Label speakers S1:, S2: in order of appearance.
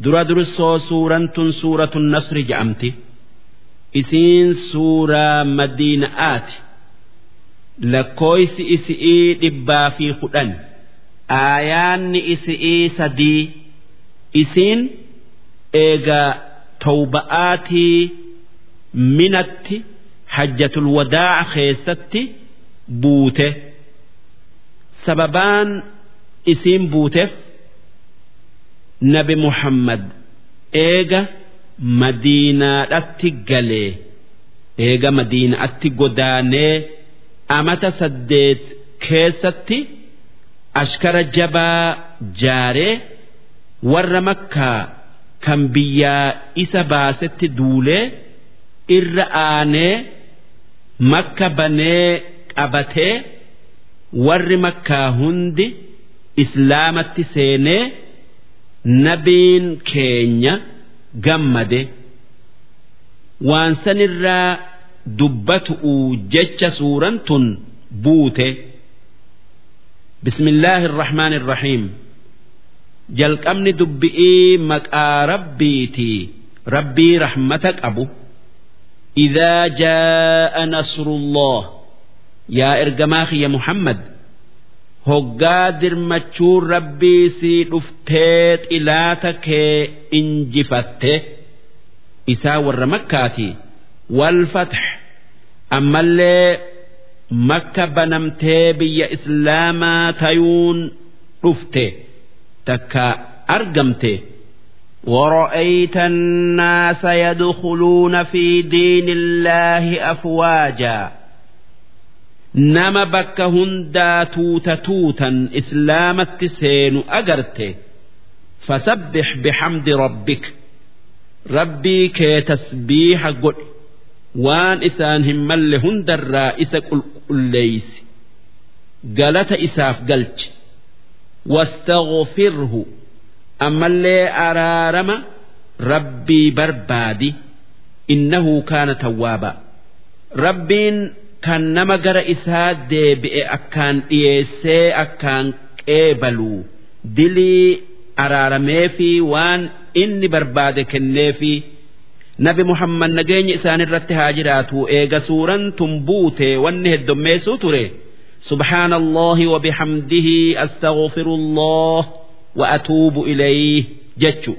S1: Dura dursoo suuraan tun suuratu Nasri jedhamti. Isiin suuraa Madiina'aati. Lakkooysi isi'ii 110. Aayaanni isi'ii 3. Isiin eega tawba'aatii minatti hajjatul wadaa'a keessatti buute. Sababaan isiin buuteef Nabi Muhammad eega Madiinaadhatti galee, eega Madiinaatti godaanee amata 8 keessatti ashkara jabaa jaaree warra Makkaa kan biyyaa isa baasetti duulee irra aanee Makka banee qabatee warri Makkaa hundi Islaamatti seenee nabiin keenya gammade. Waan sanirraa dubbatu'u jecha suuraan tun buute. Bismillaahi irrahmaani irrahiim. Jalqabni dubbi'ii maqaa Rabbiitii, Rabbii rahmata qabu. Idaa jaa'a nasrullah, yaa ergamaa kiyya Muhammad, hoggaa dirmachuun Rabbii sii dhuftee xilaata kee injifatte, isaa warra Makkaati, wal fath, ammallee Makka banamtee biyya Islaamaa tayuun dhufte takka argamte. ورأيت الناس يدخلون في دين الله أفواجا، nama bakka hundaa tuuta tuutan Islaamatti seenu agarte. فسبح بحمد ربك، Rabbii kee tasbiiha godhi, waan isaan hin malle hundarraa isa qulqulleeysi, galata isaaf galchi. واستغفره، ammallee araarama Rabbii barbaadi. إنه كان توابا، Rabbiin kan nama gara isaa deebi'e akkaan dhiyeessee akkaan qeebaluu, dilii araarameefi waan inni barbaade kenneefi. Nabi Muhammad nageenya isaanirratti haa jiraatu eega suuran tun buute wanni heddommeessuu ture سبحان الله وبحمده أستغفر الله وأتوب إليه jechu.